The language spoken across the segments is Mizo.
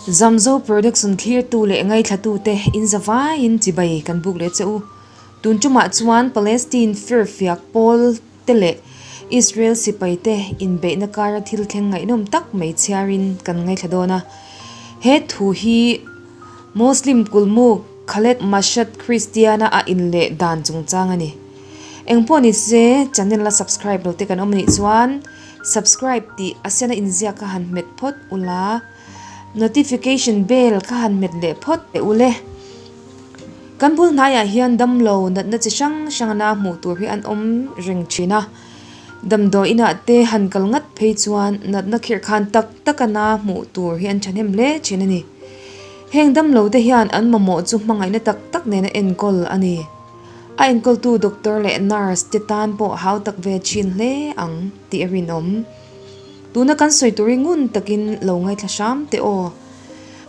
Zamzo Production thlirtu leh ngaithlatute in zavaiin chibai kan buk leh che u. Tun tumah chuan Palestine firfiak pawl te leh Israel sipai te inbeihna kara thil thleng ngaihnawm tak mai chhiarin kan ngaithla dawn a. He thu hi Muslim kulmuk Khaled Mashad Christiana a inleh dan chungchang a ni. Engpawh ni se channel la subscribe lo te kan awm anih chuan subscribe tih a sena inziak kha han hmet phawt ula, notification bell kha han hmet leh phawt teh ule. Kan bul hnaiah hian damlo natna chi hrang hrangna hmuh tur hi an awm reng thin a, damdawi inah te han kal ngat phei chuan natna khirh khan tak taka na hmuh tur hi an thahnem hle thin a ni. Heng damlo te hian an mamawh chu hmangaihna tak tak nena enkawl a ni. A enkawltu doctor leh nurse te tan pawh hau tak ve thin hle ang tih a rinawm. Tuna kan sawi tur hi ngun takin lo ngaithla hram teh aw.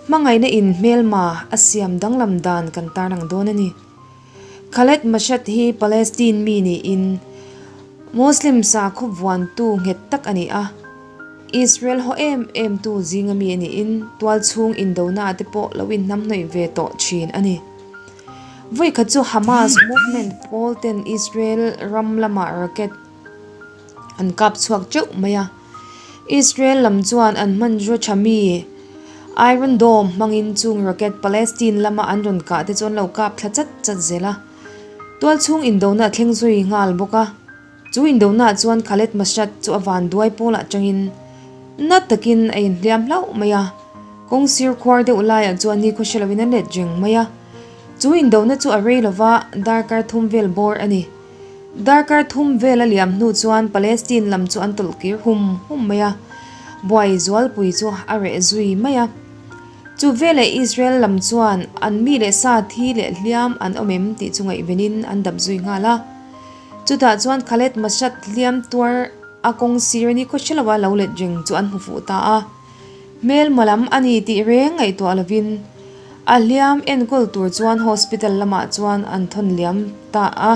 Hmangaihna in hmelma a siam danglam dan kan tarlang dawn a ni. Khaled Mashad hi Palestine mi niin Muslim sakhaw vuantu nghet tak a ni a. Israel haw em em tu zinga mi a niin tualchhung indona te pawh lo inhnamhnawih ve tawh thin a ni. Vawikhat chu Hamas movement pawl ten Israel ram lamah rocket an kap chhuak teuh mai a. Israel lam chuan an hmanraw tha mi Iron Dome hmangin chung rocket Palestine lama an rawn kah te chu an lo kap thla chat chat zel a. Tualchhung indona a thleng zui nghal bawk a. Chu indona chuan Khaled Mashad chu a van duai pawlah tangin na takin a inhliam hlauh mai a. Kawng sir khuar deuh laiah chuan ni khaw hre loin a let reng mai a. Chu indona chu a rei lova darkar thum vel bawr a ni. Darkar thum vel a liam hnu chuan Palestine lam chu an tawlh kir hum hum mai a, buai zualpui chu a reh zui mai a. Chu veleh Israel lam chuan an mi leh sa thi leh hliam an awm em tih chu ngaihvenin an dap zui nghal a. Chutah chuan Khaled Mashad hliam tuar a kawng sir ni khaw hre lova lo let reng chu an hmu fuh ta a. Hmelma lam a ni tih reng ngaihtuah lovin a hliam enkawl tur chuan hospital lamah chuan an thawn liam ta a.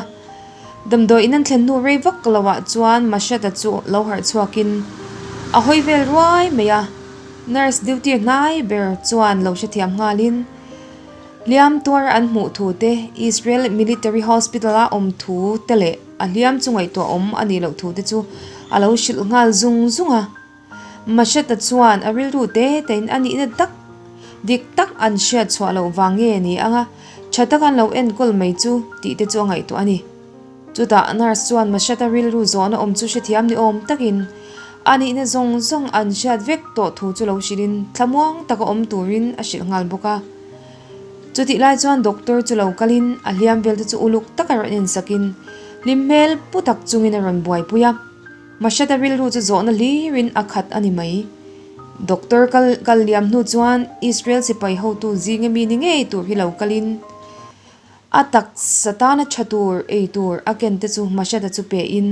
Damdawi in an thlen hnu rei vak loah chuan Mashada chu lo harh chhuakin a hawi vel ruai mai a, nurse duty hnai ber chuan lo hrethiam nghalin hliam tuar an hmuh thu te, Israel military hospital a awm thu te leh a hliam chu ngaihtuah awm a nih loh thu te chu a lo hrilh nghal zung zung a. Machete chuan a rilru te tein a nihna tak dik tak an hriat chhuah loh vang nge ni anga tha taka an lo enkawl mai chu tih te chu a ngaihtuah a ni. Chutah nurse chuan Machete rilru zawhna awm chu hrethiam ni awm takin a nihna zawng zawng an hriat vek tawh thu chu lo hrilhin thlamuang taka awm turin a hrilh nghal bawk a. Chutih lai chuan doctor chu lo kalin a hliam vel te chu uluk taka rawn ensakin hlim hmel pu tak chungin a rawn buaipui a. Mashada rilru chu zawhna hlirin a khat a ni mai. Doctor kal kal liam hnu chuan Israel sipai hotu zinga mi ni ngei tur hi lo kalin a taksa tana tha tur ei tur a ken te chu Mashada chu pein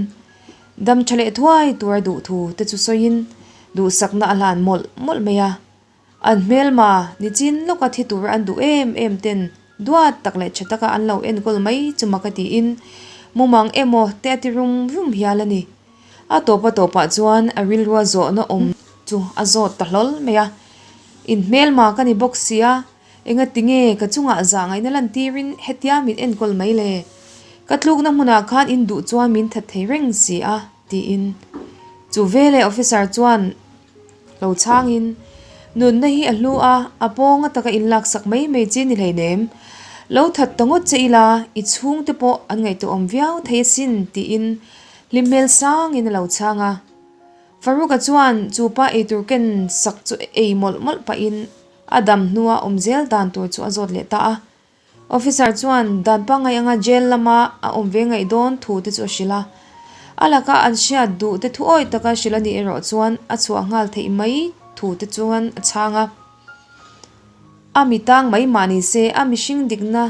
dam tha leh thuai tur a duh thu te chu sawiin duhsakna a hlan mawlh mawlh mai a. An hmelma nichin lawka thi tur an duh em em ten duat tak leh tha taka an lo enkawl mai chu mak a tiin mumang emaw te a ti rum rum hial a ni. A tawp a tawpah chuan a rilrua zawhna awm chu a zawt ta hlawl mai a, In hmelma ka ni bawk sia, engati nge ka chungah zah ngaihna lantirin hetia min enkawl mai le? Ka tlukna hmunah khan in duh chuan min that thei reng si a, tiin chu veleh officer chuan Lo chhangin, Nunna hi a hlu a, a pawnga taka inlaksak mai mai chi ni hleinem. Lo that ta ngawt che ila, i chhungte pawh an ngaihtuahawm viau thei asin, tiin hlim hmel sangin a lo chhang a. Faruka chuan chu pa eitur ken sak chu ei mawlh mawlh pahin a dam hnua awm zel dan tur chu a zawt leh ta a. Officer chuan dan pangngai anga jail lama a awm ve ngaih dawn thu te chu a hrilh a. A laka an hriat duh te thu awih taka hrilh a nih erawh chuan a chhuah nghal theih mai thu te chuan a chhang a. A mi tang mai mah ni se a mihring dikna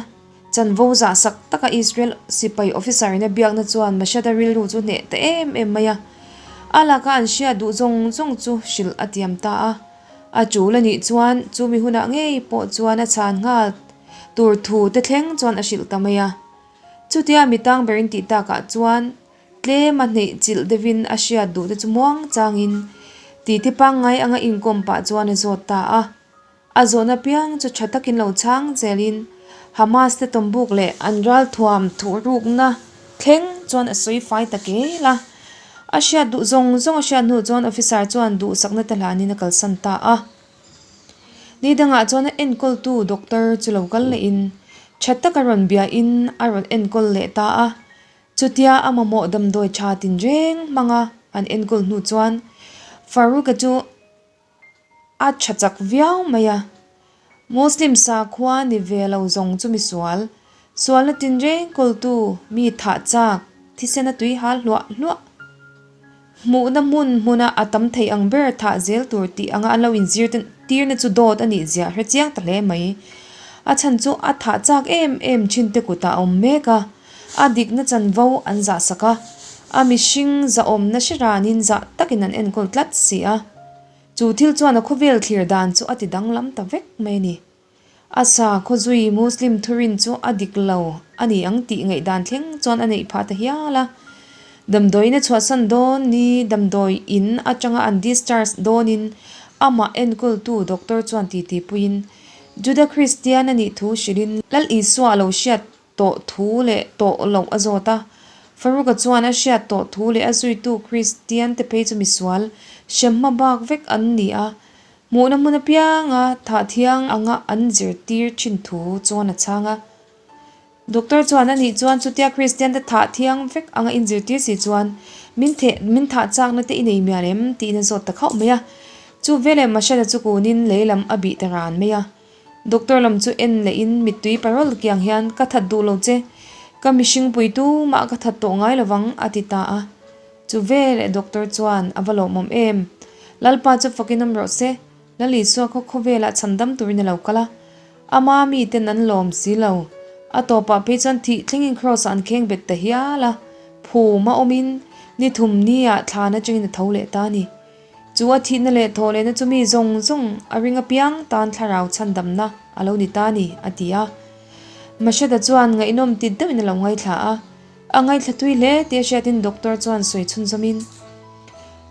chanvo zah sak taka Israel sipai officer in a biakna chuan Mashada rilru chu hneh ta em em mai a. A laka an hriat duh zawng zawng chu hrilh a tiam ta a. A tul a nih chuan chu mi hunah ngei pawh chuan a chhan nghal tur thu te thleng chuan a hrilh ta mai a. Chutia mi tang berin tih takah chuan tlem a hneih chilh deuhin a hriat duh te chu muang changin titi pangngai anga inkawm pah chuan a zawt ta a. A zawhna piang chu tha takin lo chhang zelin Hamas te tawmbuk leh an ralthuam thuhrukna thleng chuan a sawi fai ta kel a. A hriat duh zawng zawng a hriat hnu chuan officer chuan duhsakna te hlanin a kalsan ta a. Ni dangah chuan a enkawltu doctor chu lo kal lehin tha taka rawn biain a rawn enkawl leh ta a. Chutia a mamawh damdawi tha tinreng hmanga an enkawl hnu chuan Farouk-a chu a tha chak viau mai a. Muslim sakhua ni ve lo zawng chu misual, sualna tinreng kawltu mi thah chak thisen a tui hal hluah hluah. Hmuhna hmun hmuna a tam thei ang ber thah zel tur tih anga an lo inzir tirna chu dawt a nih zia hre chiang ta hle mai. A chhan chu a thah chak em em thin te kutah a awm mek a, a dikna chanvo an zah sak a, a mihring zahawmna hre ranin zah takin an enkawl tlat si a. Chu thil chuan a khawvel thlir dan chu a ti danglam ta vek mai a ni. A sakhaw zui Muslim thurin chu a dik lo a ni ang tih ngaihdan thleng chuan a neih phah ta hial a. Damdawiin a chhuahsan dawn ni damdawi in atanga an discharge dawnin amah enkawltu doctor chuan titi puiin Juda Kristian a nih thu hrilhin Lal Isua a lo hriat tawh thu leh tawh loh a zawt a. Faruka chuan a hriat tawh thu leh a zuitu Kristian te phei chu misual hrem hma bak vek an ni a, Hmuhna hmun apianga thah thiang anga an zirtir thin thu chuan a chhang a. Doctor chuan a nih chuan chutia Kristian te thah thiang vek anga inzirtir si chuan min theh min thah chakna te i nei mial em tiin a zawt ta khauh mai a. Chu veleh Mashada chu kunin lei lam a bih ta ran mai a. Doctor lam chu en lehin mittui parawl kiang hian ka that duh lo che, ka mihring pui tumah ka that tawh ngai lovang a ti ta a. Chu veleh doctor chuan a va lawmawm em? Lalpa chu fakin awm rawh se, Lal Isua khaw khawvelah chhandam turin a lo kal a, ama miten an lawm si lo. A tawpah phei chuan thih thlengin Kraws-ah an kheng bet ta hial a, phum a awmin ni thum niah thlan atangin a tho leh ta a ni. Chu a thihna leh thawh lehna chu mi zawng zawng a ring apiang tan thlarau chhandamna a lo ni ta a ni, a ti a. Mashada chuan ngaihnawm ti deuhin a lo ngaithla a. A ngaithla tui hle tih a hriatin doctor chuan sawi chhunzawmin,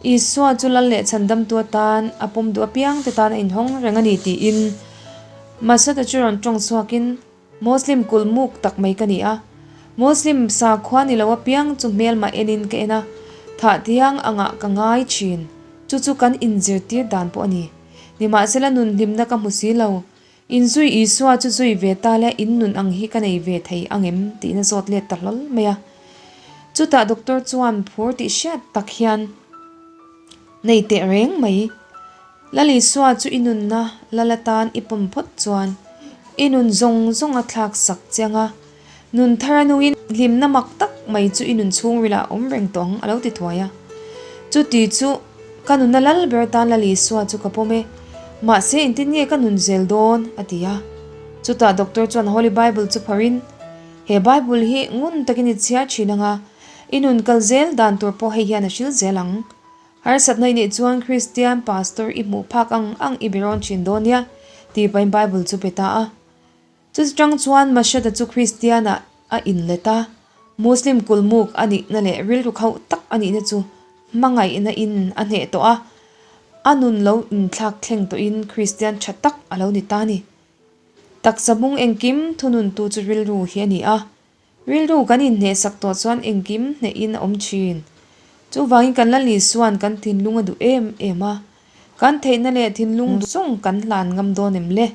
Isua chu lal leh chhandamtu atan a pawm duh apiang te tan a inhawng reng a ni tiin Masada chu rawn tawng chhuakin, Muslim kulmuk tak mai ka ni a, Muslim sakhua ni lo apiang chu hmelmah enin ka en a, thah thiang angah ka ngai thin, chu chu kan inzirtir dan pawh a ni. Nimahsela nun hlimna ka hmu si lo, Inzui Isua chu zui ve ta le in nun ang hi ka nei ve thei ang em? tiin a zawt let ta hlawl mai a. Chutah doctor chuan phur tih hriat tak hian, Nei teh reng mai. Lal Isua chu i nunna lal atan i pawm phawt chuan i nun zawng zawng a thlak sak chiang a. Nun thar a nungin hlimna mak tak mai chu i nun chhungrilah a awm reng tawh ang a lo ti thuai a. Chuti chu ka nunna lal ber atan Lal Isua chu ka pawm e. Mahse engtin nge ka nun zel dawn? a ti a. Chutah doctor chuan Holy Bible chu phawrhin, He Bible hi ngun takin i chhiar thin ang a, i nun kal zel dan tur pawh hei hian a hril zel ang. Harsatna i neih chuan Kristian pastor i hmuh phak ang ang i berawn thin dawn nia, tih pahin Bible chu pe ta a. Chutchang chuan Mashada chu Kristianah a inlet a, Muslim kulmuk a nihna leh rilru khauh tak a nihna chu hmangaihna in a hneh tawh a, a nun lo inthlak thleng tawhin Kristian tha tak a lo ni ta a ni. Taksa bung engkim thununtu chu rilru hi a ni a, rilru kan inhnehsak tawh chuan engkim hnehin a awm thin. Chuvangin kan Lal Isua'n kan thinlung a duh em em a, kan theihna leh thinlung zawng kan hlan ngam dawn em le?